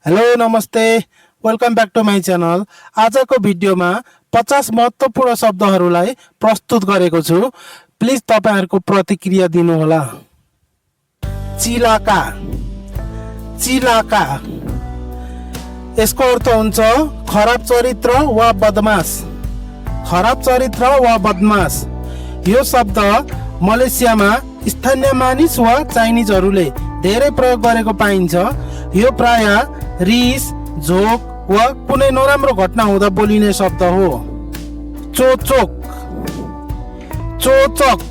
Hello नमस्ते welcome back to my channel. आजको भिडियोमा 50 महत्त्वपूर्ण शब्दहरूलाई प्रस्तुत गरेको छु। प्लिज तपाईहरुको प्रतिक्रिया दिनुहोला। चिलाका चिलाका यसको अर्थ हुन्छ खराब चरित्र वा बदमाश। खराब चरित्र वा बदमाश यो शब्द मलेसियामा स्थानीय मानिस वा चाइनिजहरूले धेरै प्रयोग गरेको पाइन्छ। यो प्राय रिस झोक वा कुनै नराम्रो घटना हुँदा बोलिने शब्द हो। चोचोक चोचक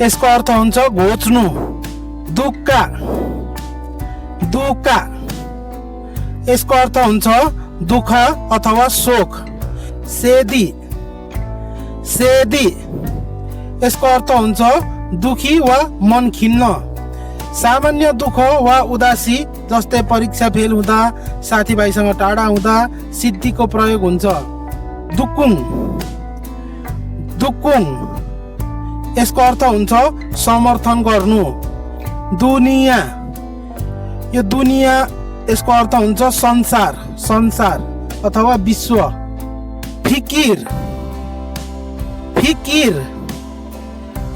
यसको अर्थ हुन्छ घोच्नु। दुक्का दुक्का यसको अर्थ हुन्छ दुःख अथवा शोक। सेदी सेदी यसको अर्थ हुन्छ दुखी वा मन खिन्न। सामान्य दुःख वा उदासी जस्तै परीक्षा फेल हुँदा, साथीभाइसँग टाढा हुँदा सिद्धिको प्रयोग हुन्छ। दुकुङ दुकुङ यसको अर्थ हुन्छ समर्थन गर्नु। दुनिया यो दुनिया यसको अर्थ हुन्छ संसार संसार अथवा विश्व। फिकिर फिकिर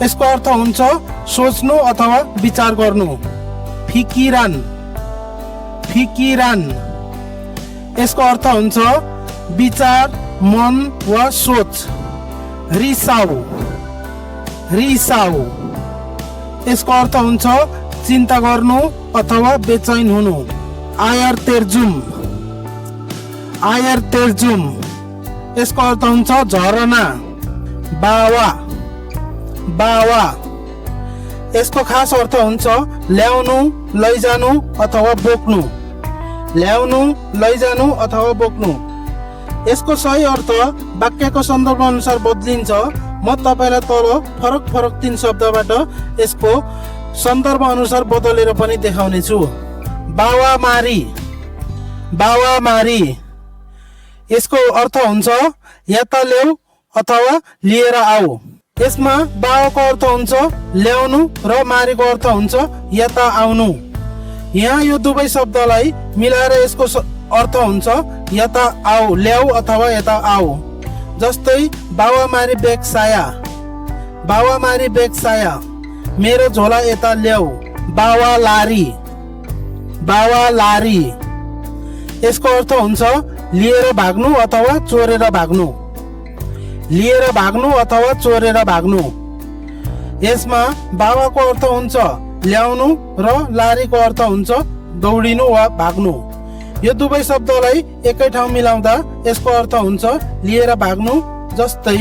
यसको अर्थ हुन्छ सोच्नु अथवा विचार गर्नु। फिकिरान फिकिरान यसको अर्थ हुन्छ विचार मन वा सोच। रिसाउ रिसाउ यसको अर्थ हुन्छ चिन्ता गर्नु अथवा बेचैन हुनु। आयर तेर्जुम आयर तेर्जुम यसको अर्थ हुन्छ झरना। बावा बावा यसको खास अर्थ हुन्छ ल्याउनु लैजानु अथवा बोक्नु। ल्याउनु लैजानु अथवा बोक्नु यसको सही अर्थ वाक्यको सन्दर्भ अनुसार बदलिन्छ। म तपाईलाई तल फरक फरक 3 शब्दबाट यसको सन्दर्भ अनुसार बदलेर पनि देखाउने छु। बावामारी बावामारी यसको अर्थ हुन्छ यता ल्याऊ अथवा लिएर आऊ। यसमा बावाको अर्थ हुन्छ ल्याउनु र मारीको अर्थ हुन्छ यता आउनु। यहाँ यो दुवै शब्दलाई मिलाएर यसको अर्थ हुन्छ यता आऊ ल्याऊ अथवा यता आऊ। जस्तै बावामारी बेग साया बावामारी बेग साया मेरो झोला यता ल्याऊ। बावा लारी बावा लारी यसको अर्थ हुन्छ लिएर भाग्नु अथवा चोरेर भाग्नु। लिएर भाग्नु अथवा चोरेर भाग्नु यसमा बाबाको अर्थ हुन्छ ल्याउनु र लारीको अर्थ हुन्छ दौडिनु वा भाग्नु। यो दुवै शब्दलाई एकै ठाउँ मिलाउँदा यसको अर्थ हुन्छ लिएर भाग्नु। जस्तै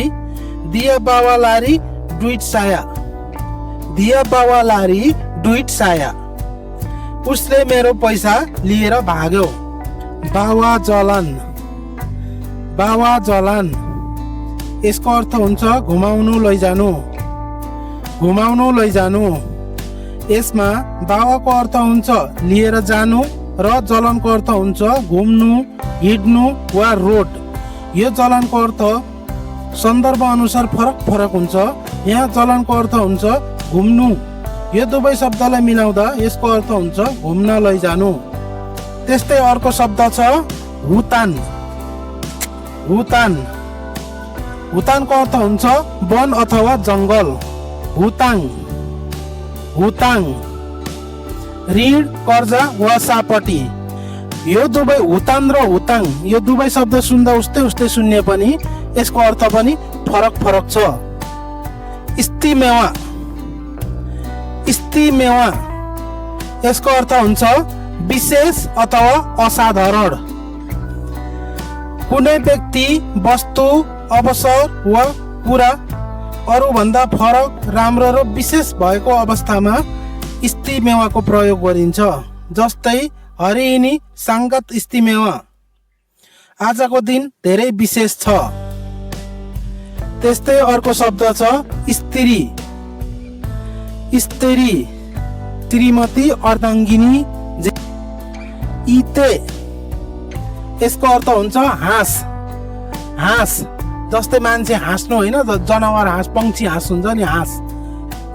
दिया बावा लारी डुइट साया दिया बावा लारी डुइट साया उसले मेरो पैसा लिएर भाग्यो। बावा जलान बावा जलान यसको अर्थ हुन्छ घुमाउनु लैजानु घुमाउनु लैजानु। यसमा बावाको अर्थ हुन्छ लिएर जानु र जलनको अर्थ हुन्छ घुम्नु हिँड्नु वा रोड। यो जलनको अर्थ सन्दर्भ अनुसार फरक फरक हुन्छ। यहाँ जलनको अर्थ हुन्छ घुम्नु। यो दुवै शब्दलाई मिलाउँदा यसको अर्थ हुन्छ घुम्न लैजानु। त्यस्तै अर्को शब्द छ हुतान हुतान हुतानको अर्थ हुन्छ वन अथवा जंगल। हुताङ हुताङ ऋण कर्जा वा सापटी यो दुवै हुतान र हुताङ यो दुवै शब्द सुन्दा उस्तै उस्तै सुन्ने पनि यसको अर्थ पनि फरक फरक छ। इस्तिमेवा इस्तिमेवा यसको अर्थ हुन्छ विशेष अथवा असाधारण। कुनै व्यक्ति वस्तु अवसर वा कुरा अरूभन्दा फरक राम्रो र विशेष भएको अवस्थामा इस्तिमेवाको प्रयोग गरिन्छ। जस्तै हरि यिनी सांगत इस्तिमेवा आजको दिन धेरै विशेष छ। त्यस्तै अर्को शब्द छ स्त्री स्त्री श्रीमती अर्धाङ्गिनी। इते यसको अर्थ हुन्छ हाँस हाँस जस्तै मान्छे हाँस्नु होइन जनावर हाँस पंक्षी हाँस हुन्छ नि हाँस।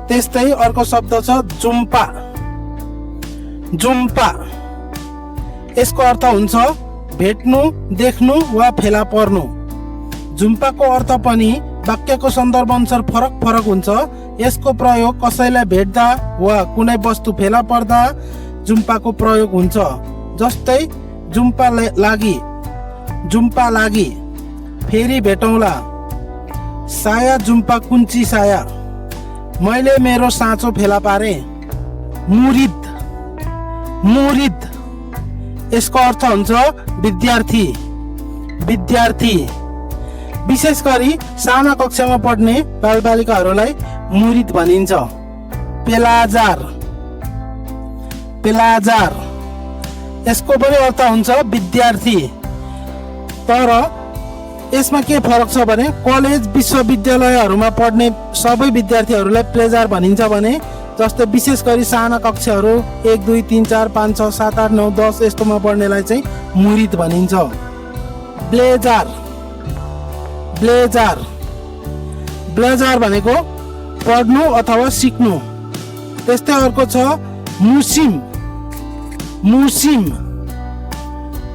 त्यस्तै अर्को शब्द छ जुम्पा जुम्पा यसको अर्थ हुन्छ भेट्नु, देख्नु वा फेला पर्नु। झुम्पाको अर्थ पनि वाक्यको सन्दर्भ अनुसार फरक फरक हुन्छ। यसको प्रयोग कसैलाई भेट्दा वा कुनै वस्तु फेला पर्दा झुम्पाको प्रयोग हुन्छ। जस्तै झुम्पा लागि, फेरि भेटौँला, साया झुम्पा कुन्ची साया, मैले मेरो साँचो फेला पारे। मुरिद यसको अर्थ हुन्छ विद्यार्थी। विशेष गरी साना कक्षामा पढ्ने बालबालिकाहरूलाई मुरिद भनिन्छ। पेलाजार यसको पनि अर्थ हुन्छ विद्यार्थी। तर यसमा के फरक छ भने कलेज विश्वविद्यालयहरूमा पढ्ने सबै विद्यार्थीहरूलाई प्लेजार भनिन्छ भने जस्तै विशेष गरी साना कक्षाहरू 1 2 3 4 5 6 7 8 9 10 यस्तोमा पढ्नेलाई चाहिँ मुरिद भनिन्छ। ब्लेजार भनेको पढ्नु अथवा सिक्नु। त्यस्तै अर्को छ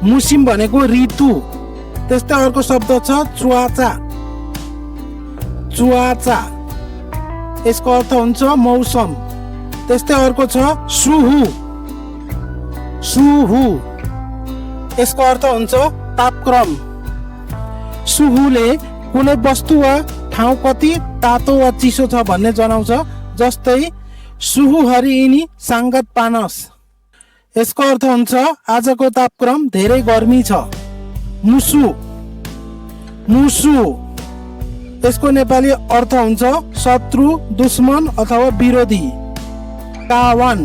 मुसिम भनेको ऋतु। त्यस्तै अर्को शब्द छ चुवाचा यसको अर्थ हुन्छ मौसम। त्यस्तै अर्को छ सुहु यसको अर्थ हुन्छ तापक्रम। सुहुले कुनै वस्तु वा ठाउँ कति तातो वा चिसो छ भन्ने जनाउँछ। जस्तै सुहु हरिइनी सांगत पानस यसको अर्थ हुन्छ आजको तापक्रम धेरै गर्मी छ। मुसु यसको नेपाली अर्थ हुन्छ शत्रु, दुश्मन अथवा विरोधी। कावान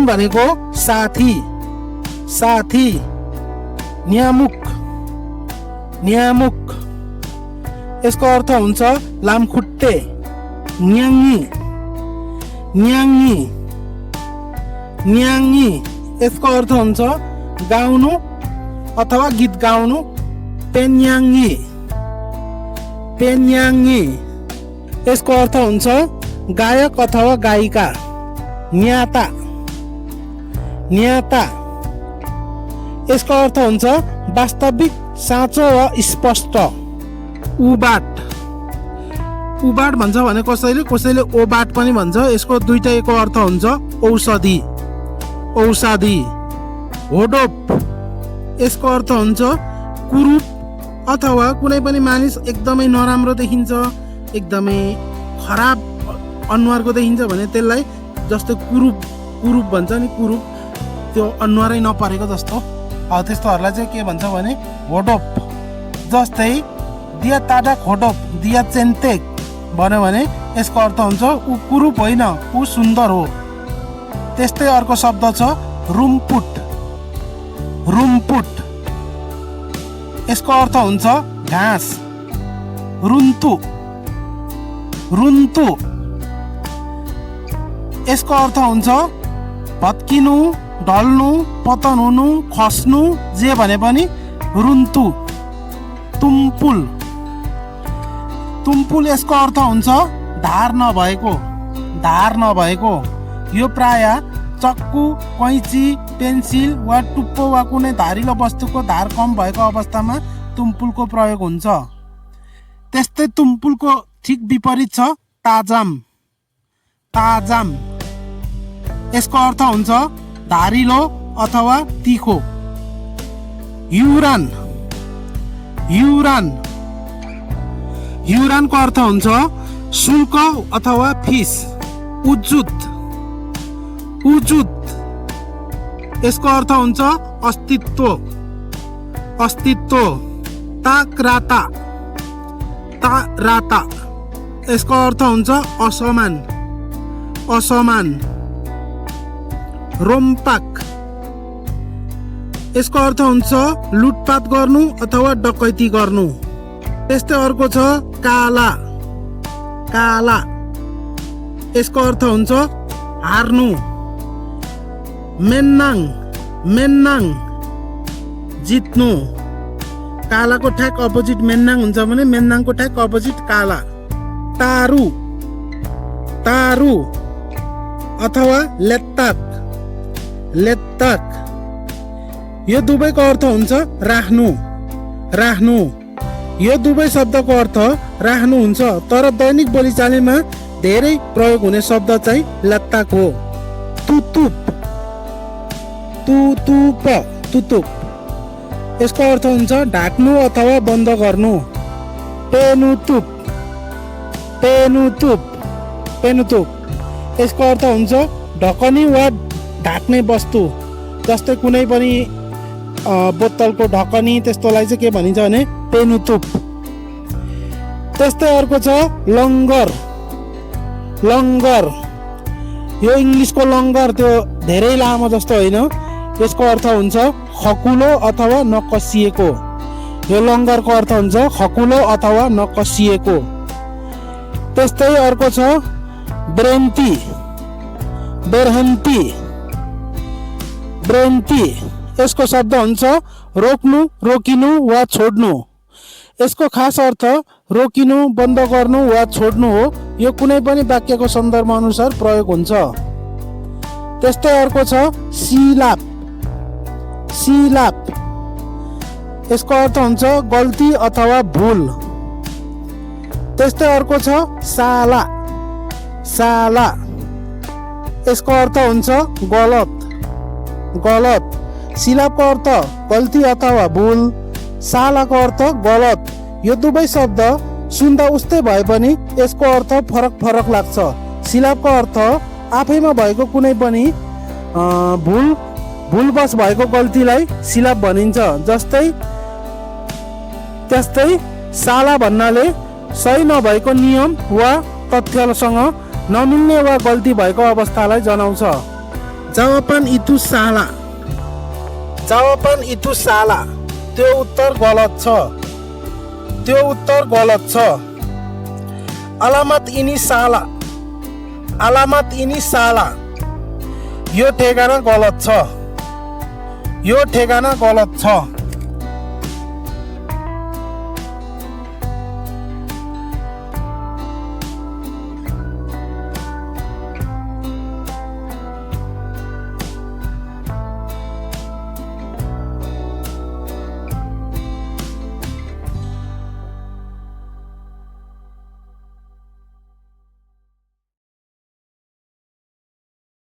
भनेको साथी। न्यामुक यसको अर्थ हुन्छ लामखुट्टे। न्याङ्गी यसको अर्थ हुन्छ गाउनु अथवा गीत गाउनु। पेन्याङ्गी यसको अर्थ हुन्छ गायक अथवा गायिका। न्याता यसको अर्थ हुन्छ वास्तविक, साँचो वा स्पष्ट। उबाट भन्छ भने कसैले ओबाट पनि भन्छ। यसको दुईटैको अर्थ हुन्छ औषधि। होडोप यसको अर्थ हुन्छ कुरूप अथवा कुनै पनि मानिस एकदमै नराम्रो देखिन्छ, एकदमै खराब अनुहारको देखिन्छ भने त्यसलाई जस्तै कुरूप भन्छ नि। कुरूप त्यो अनुहारै नपरेको जस्तो त्यस्तोहरूलाई चाहिँ के भन्छ भने होडोप। जस्तै दिया ताडा होडोप दिया चेन्तेक भन्यो भने यसको अर्थ हुन्छ ऊ कुरूप होइन, ऊ सुन्दर हो। त्यस्तै अर्को शब्द छ रुम्पुट यसको अर्थ हुन्छ घाँस। रुन्तु यसको अर्थ हुन्छ भत्किनु, ढल्नु, पतन हुनु, खस्नु, जे भने पनि रुन्तु। तुम्पुल यसको अर्थ हुन्छ धार नभएको। यो प्राय चक्कु, कैँची, पेन्सिल वा टुप्पो वा कुनै धारिलो वस्तुको धार कम भएको अवस्थामा तुम्पुलको प्रयोग हुन्छ। त्यस्तै तुम्पुलको ठिक विपरीत छ ताजाम। यसको अर्थ हुन्छ धारिलो अथवा तीखो। युरानको अर्थ हुन्छ शुल्क अथवा फिस। उजुत यसको अर्थ हुन्छ अस्तित्व। ताकराता यसको अर्थ हुन्छ असमान। रोम्पाक यसको अर्थ हुन्छ लुटपाट गर्नु अथवा डकैती गर्नु। त्यस्तै अर्को छ काला यसको अर्थ हुन्छ हार्नु। मेन्नाङ जित्नु। कालाको ठ्याक अपोजिट मेन्नाङ हुन्छ भने मेन्नाङको ठ्याक अपोजिट काला। तारु अथवा लेत्तक। यो दुवैको अर्थ हुन्छ राख्नु, राख्नु। यो दुवै शब्दको अर्थ राख्नु हुन्छ, तर दैनिक बोलीचालीमा धेरै प्रयोग हुने शब्द चाहिँ लत्ताक हो। तुतुप, तुतुप, तुतुप। यसको अर्थ हुन्छ ढाक्नु अथवा बन्द गर्नु। पेनुतुप, पेनुतुप, पेनुतुप। यसको अर्थ हुन्छ ढकनी वा ढाक्ने वस्तु, जस्तै कुनै पनि बोतलको ढकनी, त्यस्तोलाई चाहिँ के भनिन्छ भने पेनुतुप। त्यस्तै अर्को छ लङ्गर, लङ्गर। यो इङ्ग्लिसको लङ्गर त्यो धेरै लामो जस्तो होइन, यसको अर्थ हुन्छ खकुलो अथवा नकसिएको। यो लङ्गरको अर्थ हुन्छ खकुलो अथवा नकसिएको। त्यस्तै अर्को छ ब्रेन्ती, बेरहन्ती, ब्रेन्ती। यसको शब्द हुन्छ रोक्नु, रोकिनु वा छोड्नु। यसको खास अर्थ रोकिनु, बन्द गर्नु वा छोड्नु हो। यो कुनै पनि वाक्यको सन्दर्भ अनुसार प्रयोग हुन्छ। त्यस्तै अर्को छ सिलाप, सिलाप। यसको अर्थ हुन्छ गल्ती अथवा भुल। त्यस्तै अर्को छ साला, साला। यसको अर्थ हुन्छ गलत, गलत। सिलापको अर्थ गल्ती अथवा भुल, सालाको अर्थ गलत। यो दुवै शब्द सुन्दा उस्तै भए पनि यसको अर्थ फरक फरक लाग्छ। सिलापको अर्थ आफैमा भएको कुनै पनि भुलवश भएको गल्तीलाई सिलाप भनिन्छ। त्यस्तै साला भन्नाले सही नभएको नियम वा तथ्यसँग नमिल्ने वा गल्ती भएको अवस्थालाई जनाउँछ। जावाpan itu salah, जावाpan itu salah। त्यो उत्तर गलत छ, त्यो उत्तर गलत छ। alamat ini salah, alamat ini salah। यो ठेगाना गलत छ, यो ठेगाना गलत छ।